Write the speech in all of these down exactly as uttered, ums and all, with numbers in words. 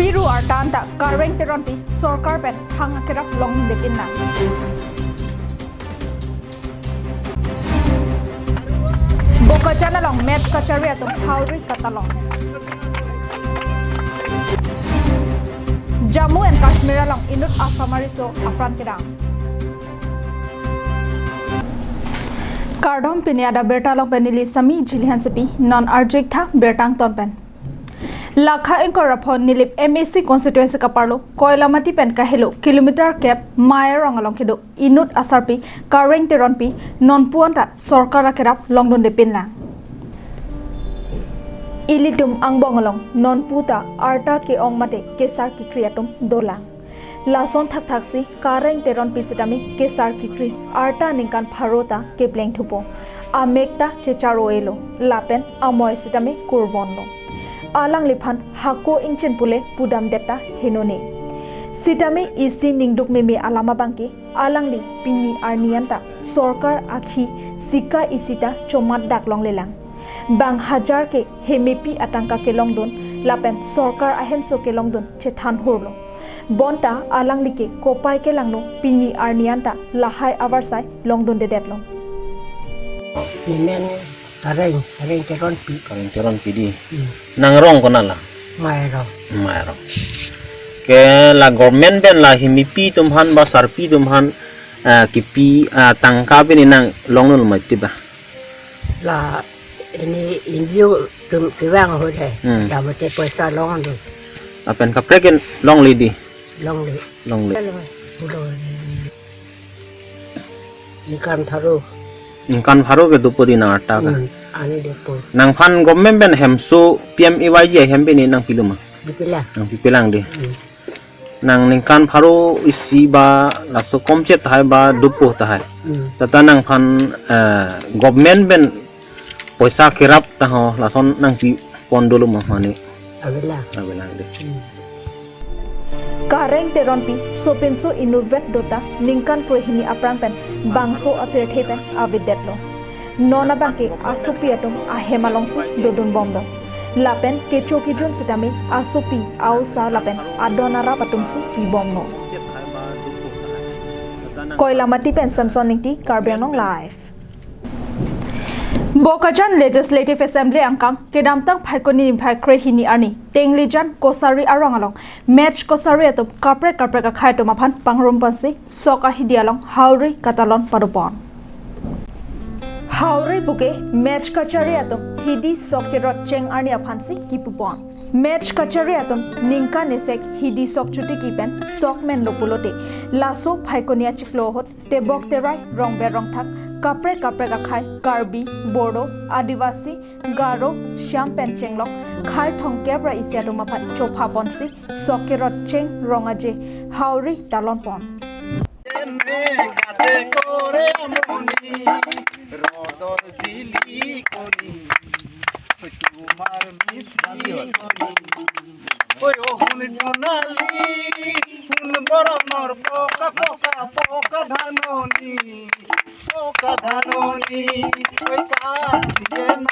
Piru arta anta Kareng Teronpi sorkar pen thang akerap longdepin nang. Bokajan along match kachari atum hauri katalon. Jammu and Kashmir along inut Assam ariso apran kedam. Kardom, pini adap birta along pen neli Sami Jili Hansepi, non arju-ik tha birta angton pen. Lakha ingkoi ra pho Nilip M A C constituency kaparlo Koilamati pen kahelo kilometer kep Mairong along kedo inut asarpi Kareng Teronpi nonpu anta sorkar akerap longdundepin lang. Ilitum angbong along nonpu ta arta ke-ong mate kesar kekri atum dolang. Lason thakthaksi Kareng Teronpi sitame kesar kekri arta ningkan pharo ta kepleng thupo. Amek ta checharo-elo, lapen amoi sitame kurvonlo. Alangliphan hako ingchin pule pudamdet ta henone. Sitame isi ningduk meme alam abangke, alangli pini arni anta sorkar akhi sika isi ta chomat dak longlelang. Bang hajar ke hemepi atangka kelongdun, lapen sorkar ahemso kelongdun chethan hurlo. Bonta alangli ke kopai kelangno pini arni anta lahai avarsai longdundedetlo. Nemen Kareng, Kareng Teronpi. Kareng Teronpi di. Hmm. Nang rong konat la? Mairong. Mairong. Ke la government pen la hemepi atum aphan ba sarpi atum aphan, eh, kipi, eh, tangka pini nang longdun mati ba? La ini N G O atum kevang ahut he. Hmm. Tabate poisa longdun. Lapen kaprek ke longle di? Longle. Longle. Longle. Ningkan pharo. Ningkan pharo ke dopo di nang arta ka? Hmm, ani dopo. Nangphan government pen hemso P M A Y G ahem pini nangpilo ma? Dipila. Nangpipelang di. Hmm. Nang ningkan pharo isi ba laso komchet tahai ba dopo tahai. Hmm. Tata nangphan, eh, government pen poisa kerap taho lason nangpipon dolo ma mane? Avelang. Avelang di. Hmm. Kareng Teronpi sopinso inutvet dota ningkan kroihini apran pen bangso apirthe pen avedetlo. Non abangke asopi atum ahem alongsi dodunbomlo. Lapen kecho kejun sitame asopi aosa lapen adon arap atumsi pibomlo. Koilamati pen Samson Ingti, Karbi Anglong Live. Bokajan Legislative Assembly angkang kedamtang Phaikuni niphai kroihini arni Tenglijan Kosari arong along match kosari atum kaprek kaprek akhai atum aphan pangrumponsi sok ahidi along hauri katalon padopon. Hauri puke match kachari atum hidi sok kerot cheng arni aphansi kipupon. Match kachari atum ningkan esek hidi sok chotiki pen sok menlo pulote laso Phaikuni achiklo ahut tebok terai rongber rongthak kaprek kaprek akhai Karbi, Bodo, Adivasi, Garo, Shyam pen chenglok khei thomkep ra isi atum aphan chophaponsi sok kerot cheng rong aje hauri talonpon. Oi, o hun jonali, hun boronor poka, poka, poka dhanoni, poka dhanoni, oi, ka diye na.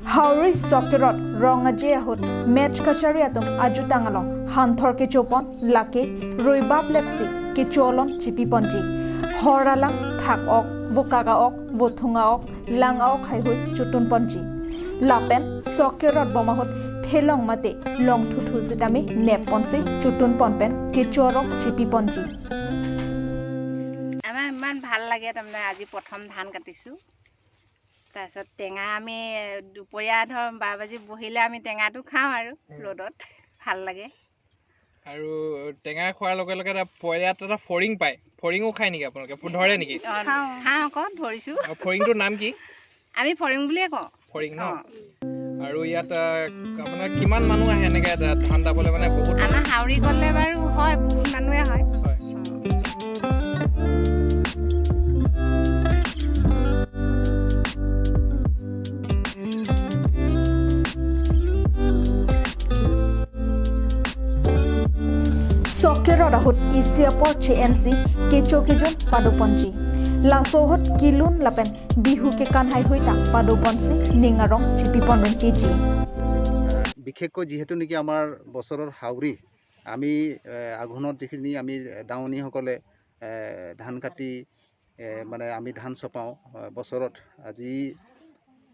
Hauri sok kerot rong aje ahut match kachari atum ajutang along hanthor kechopon, lake ruibap lepsi kecholon chipiponji. Hor alang, phak ok, vokak a-ok, vothung a-ok, lang a-ok haihui chotunponji. Lapen sok kerot bom ahut phelong mate longthuthu sitame nepponsi chotunpon pen kecho arong chipiponji. আমাৰ ইমান ভাল লাগে, তাৰমানে আজি প্ৰথম ধান কাটিছোঁ। তাৰপিছত টেঙা আমি দুপৰীয়া ধৰ বাৰ বাজি বহিলে আমি টেঙাটো খাওঁ আৰু উম। ৰ'দত। ভাল লাগে। আৰু টেঙা খোৱাৰ লগে লগে এটা প-, ইয়াত এটা ফৰিং পায়, ফৰিঙো খায় নেকি আপোনালোকে? ফ-, ধৰে নেকি? অ, খাওঁ। খাওঁ আকৌ, ধৰিছোঁ। অ, ফৰিংটোৰ নাম কি? আমি ফৰিং বুলিয়ে কওঁ। ফৰিং ন? অ। আৰু ইয়াত, আহ, আপোনাৰ কিমান মানুহ আহে এনেকে ধা-, ধান দাবলৈ? মানে বহুত মানুহ? আমাৰ হাউৰি গ'লে বাৰু হয়, বহুত মানুহে হয়। হয়। অ। Sok kerot ahut isi apor che-ensi kecho kejun padoponji. Laso ahut kilun lapen Bihu kekan haihui ta padoponsi ning arong chipipon ringkiji. বিশেষকৈ যিহেতু নেকি আমাৰ বছৰৰ হাউৰি, আমি এ, আঘোণত যিখিনি আমি দাৱনীসকলে এ, ধান কাটি এ, মানে আমি ধান চপাওঁ এ, বছৰত। আজি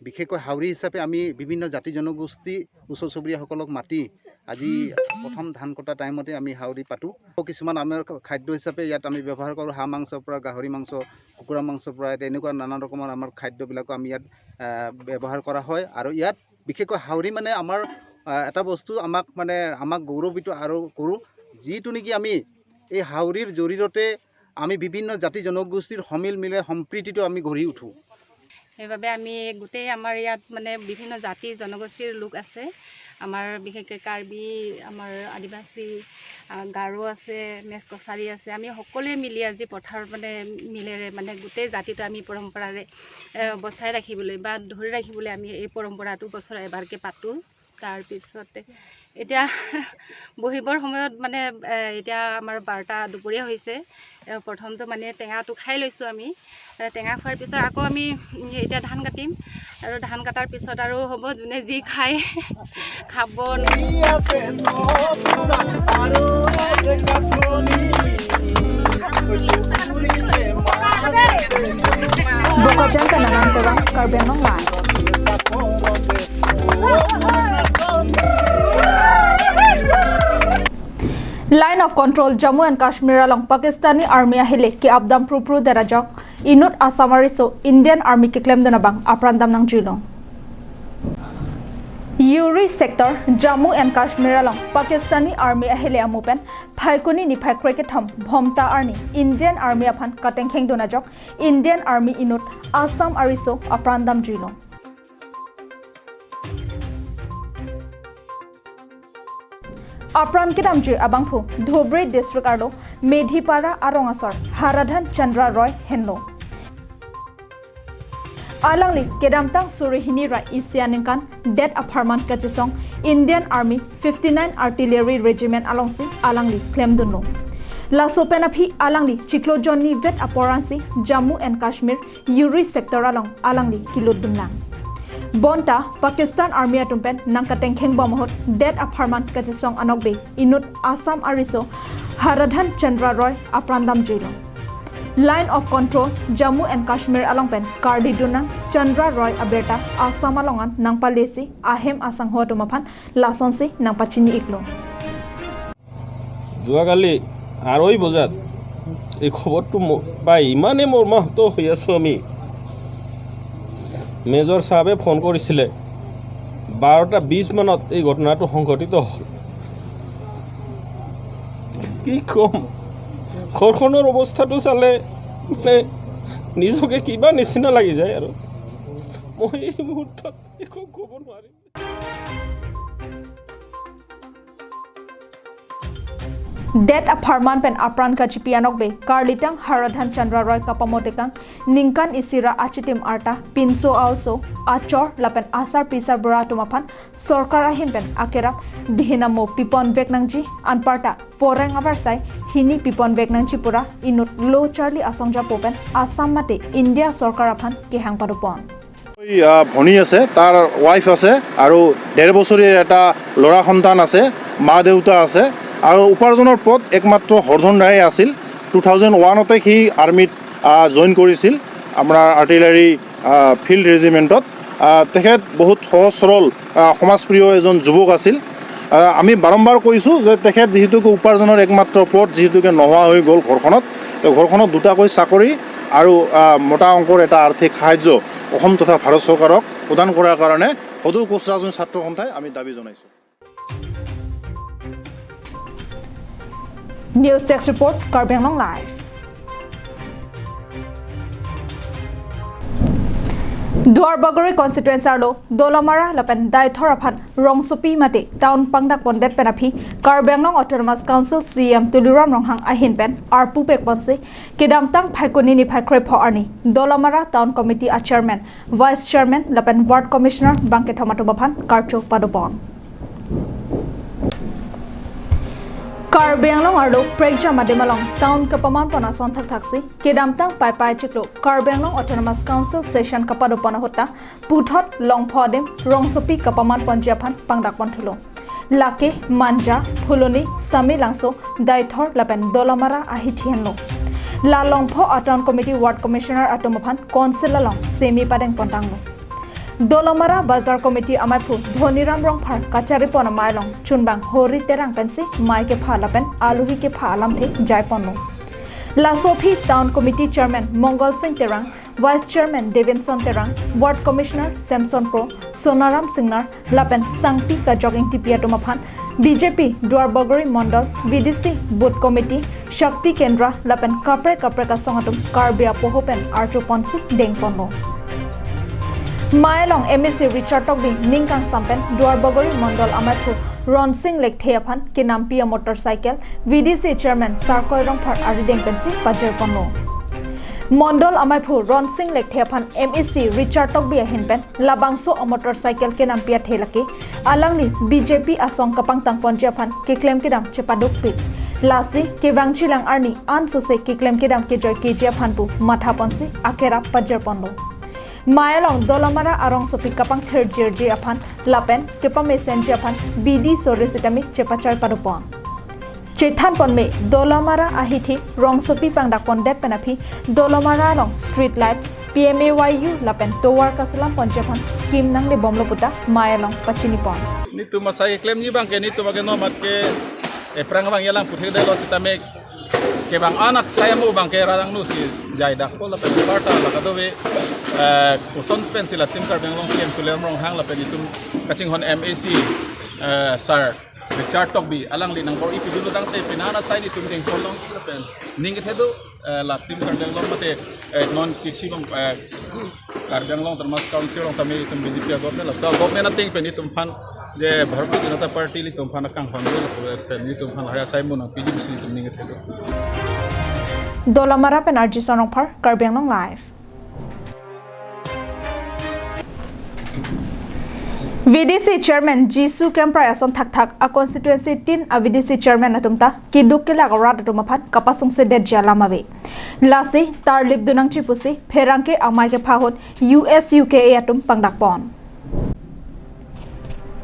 বিশেষকৈ হাউৰি হিচাপে আমি বিভিন্ন জাতি জনগোষ্ঠী, ওচৰ চুবুৰীয়াসকলক মাতি আজি প্ৰথম ধান কটা টাইমতে আমি হাউৰি পাতোঁ। আকৌ কিছুমান আমাৰ খাদ্য হিচাপে ইয়াত আমি ব্যৱহাৰ কৰোঁ হাঁহ মাংসৰ পৰা, গাহৰি মাংস, কুকুৰা মাংসৰ পৰা, তেনেকুৱা নানান ৰকমৰ আমাৰ খাদ্যবিলাকো আমি ইয়াত এ, ব্যৱহাৰ কৰা হয়। আৰু ইয়াত বিশেষকৈ হাউৰি মানে আমাৰ এ, এটা বস্তু আমাক মানে আমাক গৌৰৱান্বিত আৰু কৰোঁ, যিটো নেকি আমি এই হাউৰিৰ জৰিয়তে আমি বিভিন্ন জাতি জনগোষ্ঠীৰ সমিল মিলে সম্প্ৰীতিটো আমি গঢ়ি উঠোঁ। সেইবাবে আমি গোটেই আমাৰ ইয়াত মানে বিভিন্ন জাতি জনগোষ্ঠীৰ লোক আছে। আমাৰ বিশেষকৈ কাৰ্বি, আমাৰ আদিবাসী, আ, গাৰো আছে, মেচ কছাৰী আছে। আমি সকলোৱে মিলি আজি পথাৰত মানে মিলেৰে মানে গোটেই জাতিটো আমি পৰম্পৰাৰে এ, বচাই ৰাখিবলৈ বা ধৰি ৰাখিবলৈ আমি এই পৰম্পৰাটো বছৰত এবাৰকে পাতোঁ। তাৰপিছতে এতিয়া বহিবৰ সময়ত মানে এ, এতিয়া আমাৰ বাৰটা দুপৰীয়া হৈছে। এ, প্ৰথমটো মানে টেঙাটো খাই লৈছোঁ আমি। এ, টেঙা খোৱাৰ পিছত আকৌ আমি উম, এতিয়া ধান কাটিম আৰু ধান কটাৰ পিছত আৰু হ'ব যোনে যি খায় খাব। Bokajan Penangan Terang, Karbi Anglong Live. Line of Control Jammu and Kashmir along Pakistani Army ahile ke-apdam prupru derajok inut Assam ariso Indian Army keklemdun abang aprandam nangjuilo. Uri sector Jammu and Kashmir along Pakistani Army ahile amu pen Phaikuni niphai krekethom Bhomta arni Indian Army aphan katengkhengdun ajok Indian Army inut Assam ariso aprandam juilo. Apran kedamjui abangphu Dhubri district arlo Medhipara arong asor Haradhan Chandra Roy henlo. Alangli kedamtang suri hini ra isi aningkan det apharman kachesong Indian Army fifty nine Artillery Regiment alongsi alangli klemdunlo. Laso pen aphi alangli chiklo jonni vet aporansi Jammu and Kashmir Uri sector along alangli kelutdunlang. Bonta Pakistan Army atum pen nangkatengkheng bom ahut det apharman kachesong anokbe inut Assam ariso Haradhan Chandra Roy aprandam juilo. Line of Control Jammu and Kashmir along pen kardidun nang Chandra Roy abirta Assam along an nangpalesi ahem asangho atum aphan lasonsi nangpachini iklo. যোৱাকালি আঢ়ৈ বজাত এই খবৰটো ম- পাই ইমানেই মৰ্মাহত হৈ আছোঁ আমি। মেজৰ চাহাবে ফোন কৰিছিলে, বাৰটা বিছ মানত এই ঘটনাটো সংঘটিত হ'ল। কি ক'ম, ঘৰখনৰ অৱস্থাটো চালে মানে নিজকে কিবা নিচিনা লাগি যায় আৰু। মই এই মুহূৰ্তত একো ক'ব নোৱাৰিম। Det apharman pen apran kachipi anokbe karlitang Haradhan Chandra Roy kapamotekang ningkan isi ra achitim arta pinso aoso achor lapen asar pisar bura atum aphan sorkar ahin pen akerap dihin amo pipon vek nangji anparta poreng avarsai hini pipon vek nangji pura inut lo charli asong japo pen Assam mate India sorkar aphan kehang padopon. আহ, ভনী আছে, তাৰ ৱাইফ আছে আৰু ডেৰ বছৰীয়া এটা ল'ৰা সন্তান আছে, মা দেউতা আছে আৰু উপাৰ্জনৰ পথ একমাত্ৰ হৰধন দায়ে আছিল। টু থাউজেণ্ড ওৱানতে সি আৰ্মিত আহ, জইন কৰিছিল আপোনাৰ আৰ্টিলাৰী আহ, ফিল্ড ৰেজিমেণ্টত। আহ, তেখেত বহুত সহজ সৰল আহ, সমাজপ্ৰিয় এজন যুৱক আছিল। আহ, আমি বাৰম্বাৰ কৈছোঁ যে তেখেত যিহেতুকে উপাৰ্জনৰ একমাত্ৰ পথ যিহেতুকে নোহোৱা হৈ গ'ল ঘৰখনত, তো ঘৰখনত দুটাকৈ চাকৰি আৰু আহ, মোটা অংকৰ এটা আৰ্থিক সাহায্য অসম তথা ভাৰত চৰকাৰক প্ৰদান কৰাৰ কাৰণে সদৌ কোচ ৰাজনৈতিক ছাত্ৰ সন্থাই আমি দাবী জনাইছোঁ। News Desk Report, Karbi Anglong Live. Duarbagori constituency arlo Dolamara lapen Deithor aphan rongsopi mate town pangdak pondet pen aphi Karbi Anglong Autonomous Council C E M Tuliram Ronghang ahin pen arpu pekponsi kedamtang Phaikuni niphai krepho arni Dolamara Town Committee a Chairman, Vice Chairman lapen Ward Commissioner bangkethom atum aphan karcho padopon. Karbi Anglong arlo prekjam adim along town kapaman pon ason thakthaksi kedamtang Paipai chiklo Karbi Anglong Autonomous Council session kapadopon ahut ta puthot longpho adim rongsopi kapaman ponji aphan pangdak ponthulo. Lake Manja, Phuloni, Samelangso, Deithor lapen Dolamara ahithi henlo. La Longpho a-Town Committee Ward Commissioner atum aphan Council along semi padeng pontanglo. Dolamara Bazar Committee amaiphu Dhoniram Rongphar kacharipon amei along chunbang Hori Terang pensi mei kepha lapen aluhi kepha alamthe jaiponlo. Laso aphi Town Committee Chairman Mongal Sing Terang, Vice Chairman Devinson Terang, Ward Commissioner Samson Kro, Sonaram Singnar, lapen sangpi kajok ingtipi atum aphan B J P Duarbagori Mondol, V D C Booth Committee, Shakti Kendra, lapen kaprek kaprek asong atum Karbi apoho pen arjuponsi dengponlo. Mei along M A C Richard Tokbi ning kangsam pen Duarbagori Mondol amaiphu Ronsing Lekthe aphan kenampi a-motorcycle V D C Chairman Sarkoi Rongphar arideng pensi pajirponlo. Mondol amaiphu Ronsing Lekthe aphan M A C Richard Tokbi ahin pen labangso a-motorcycle kenampi athe lake alangli B J P asong kapangtangponji aphan keklem kedam chepadukpik. Lasi kevangjilang arni ansose keklem kedam kejoi keji aphan pu mathaponsi akerap pajirponlo. Mei along Dolamara arongsopi kapangthirjirji aphan lapen kepamesenji aphan bidi sori sitame chepachoi padopon. Chethanpon me Dolamara ahithi rongsopi pangdakpondet pen aphi Dolamara along street lights, P M A Y U lapen tovar kaselamponji aphan scheme nanglebomlo puta mei along pachinipon. Netum asai klemji abangke netum ake nomat ke eprang abang yalang puthekdetlo sitame kevang anak saya mo abangke rarang nu si jaidakpo lapen parta la kadove, eh, koson pensi la Team Karbi Anglong C E M Tuliram Ronghang lapen netum kachinghon M A C, eh, sir Richard Tokbi alangli nangbor-i pidunlo tangte penang asai netum dengpon long lapen ning kethe do, eh, la Team Karbi Anglong mate, eh, non kikhi bang, eh, Karbi Anglong Autonomous Council along tame netum B J P a-government, laso government ateng pen netum aphan je Bharatiya Janata Party netum aphan akanghon do lapen netum aphan lahai asai mo nangpiji pusi netum ning kethe do. Dolamara pen R J Sonrongphar, Karbi Anglong Live. V D C Chairman Jisu Kemprai ason thakthak a-constituency tin a-V D C Chairman atum ta keduk kelak arat atum aphan kapasungsedetji alam ave. Lasi tarlip dun nangji pusi pherangke amei kepha ahut U S U K A atum pangdakpon.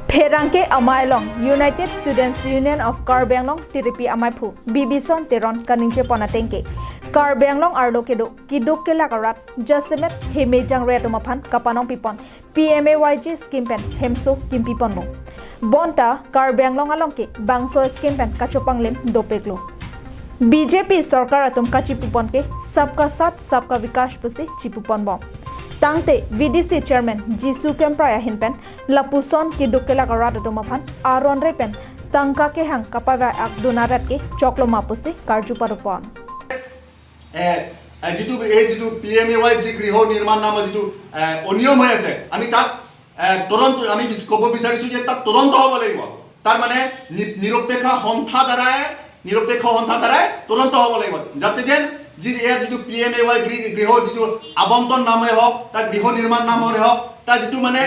Pherangke amei along United Students Union of Karbi Anglong tiripi amaiphu Bibison Teron kaningjepon ateng ke Karbi Anglong arlo kedo keduk kelak arat jasemet heme jangre atum aphan kapanongpipon P M A Y G scheme pen hemso kimpiponlo. Bonta Karbi Anglong along ke bangso scheme pen kachopanglim dopiklo. B J P sorkar atum kachipupon ke Sabka Saath Sabka Vikash pusi chipuponbom. Tangte V D C Chairman Jisu Kemprai ahin pen lapuson keduk kelak arat atum aphan aron re pen tangka kehang kapavai ak dun arat ke choklo ma pusi karju padopon. এ, এ, যিটো, এই যিটো P M A Y G গৃহ নিৰ্মাণ নামৰ যিটো, এ, অনিয়ম হৈ আছে, আমি তাত, এ, তদন্ত, আমি বিচ-, ক'ব বিচাৰিছো যে তাত তদন্ত হ'ব লাগিব। তাৰ মানে নি-, নিৰপেক্ষ সন্থা দ্বাৰাই, নিৰপেক্ষ সন্থা দ্বাৰাই তদন্ত হ'ব লাগিব। যাতে যেন যি ইয়াৰ যিটো পি এম এ ৱাই গৃহ, গৃহ যিটো আবণ্টন নামেই হওক, তাৰ গৃহ নিৰ্মাণ নামৰে হওক, তাৰ যিটো মানে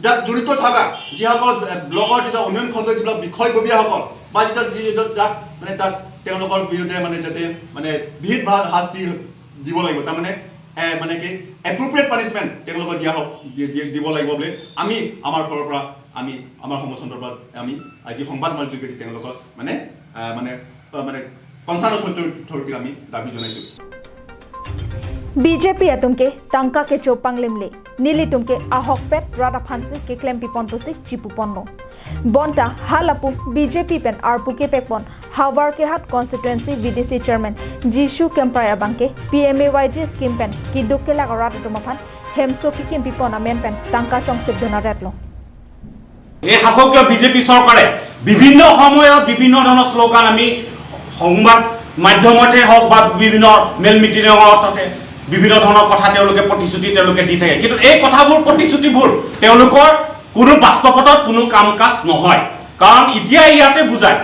যাক জড়িত থকা যিসকল, এ, ব্লকৰ যিটো উন্নয়ন খণ্ডৰ যিবিলাক বিষয়ববীয়াসকল বা যিটো, যি, যিটো যাক মানে তাত তেওঁলোকৰ বিৰুদ্ধে মানে যাতে মানে বিহিত ভা-, শাস্তি দিব লাগিব, তাৰমানে, এ, মানে কি এপ্ৰপ্ৰিয়েট পানিচমেণ্ট তেওঁলোকক দিয়া হওক, দি-, দি-, দিব লাগিব বুলি আমি আমাৰ ফালৰ পৰা, আমি আমাৰ সংগঠনৰ পৰা আমি আজি সংবাদ মাধ্যমৰ যোগেদি তেওঁলোকক মানে, এ, মানে, এ, মানে কনচাৰ্ণ অথৰিটিক আমি দাবী জনাইছোঁ। B J P atum ke tangka kecho panglimle, nelitum ke ahokpet rat aphansi keklempipon pusi chipuponlo. Bonta halapu B J P pen arpu kepekpon Howraghat constituency V D C chairman Jisu Kemprai abang ke P M A Y G scheme pen keduk kelak arat atum aphan hemso kekimpipon amen pen tangka chongsip dun aretlo. এই শাসকীয় বিজেপি চৰকাৰে বিভিন্ন সময়ত বিভিন্ন ধৰণৰ শ্লোগান আমি সংবাদ মাধ্যমতে হওক বা বিভিন্ন মেল মিটিঙতে বিভিন্ন ধৰণৰ কথা তেওঁলোকে প্ৰতিশ্ৰুতি তেওঁলোকে দি থাকে, কিন্তু এই কথাবোৰ, প্ৰতিশ্ৰুতিবোৰ তেওঁলোকৰ কোনো বাস্তৱত কোনো কাম কাজ নহয়। কাৰণ এতিয়া ইয়াতে বুজায়,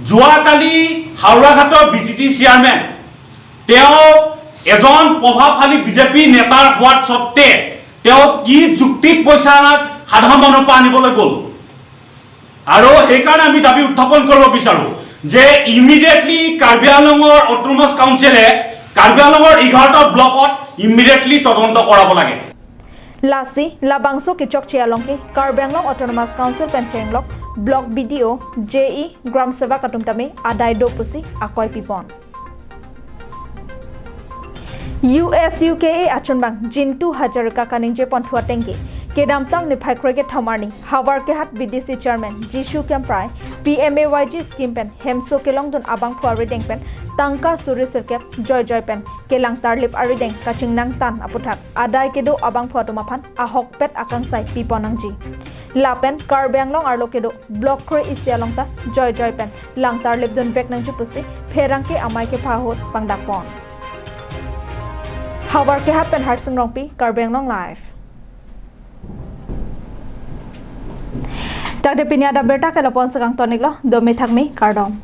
যোৱাকালি হাওৰাঘাটৰ বি চি চি চেয়াৰমেন তেওঁ এজন প্ৰভাৱশালী বিজেপি নেতাৰ হোৱাৰ স্বত্তে তেওঁ কি যুক্তিত পইচা সাধাৰণ মানুহৰ পৰা আনিবলৈ গ'ল? আৰু সেইকাৰণে আমি দাবী উত্থাপন কৰিব বিচাৰো যে ইমিডিয়েটলি কাৰ্বি আংলঙৰ অট'নমাছ কাউন্সিলে কাৰ্বি আংলঙৰ এঘাৰটা ব্লকত ইমিডিয়েটলি তদন্ত কৰাব লাগে। Lasi labangso kechokche along ke Karbi Anglong Autonomous Council pen chenglok Block B D O, J E, Gram Sevak atum tame adai do pusi akoi pipon. U S U K A achunbang Jintu Hazarika kaningje ponthu atengke kedamtang niphai krekethom arni Howraghat B D C chairman Jishu Kemprai P M A Y G scheme pen hemso kelongdun abangphu arideng pen tangka suri sirkep joijoi pen kelang tarlip arideng kachingnang tan aputhak adai kedo abangphu atum aphan ahokpet akangsai pipon nangji. Lapen Karbi Anglong arlo kedo block kre isi along ta joijoi pen lang tarlip dunvek nangji pusi pherangke amei kepahut pangdakpon. Howraghat pen Harsing Rongpi, Karbi Anglong Live. Tangte pini adap birta ke lapu-an si kangton-iklo, dome thakme, kardom.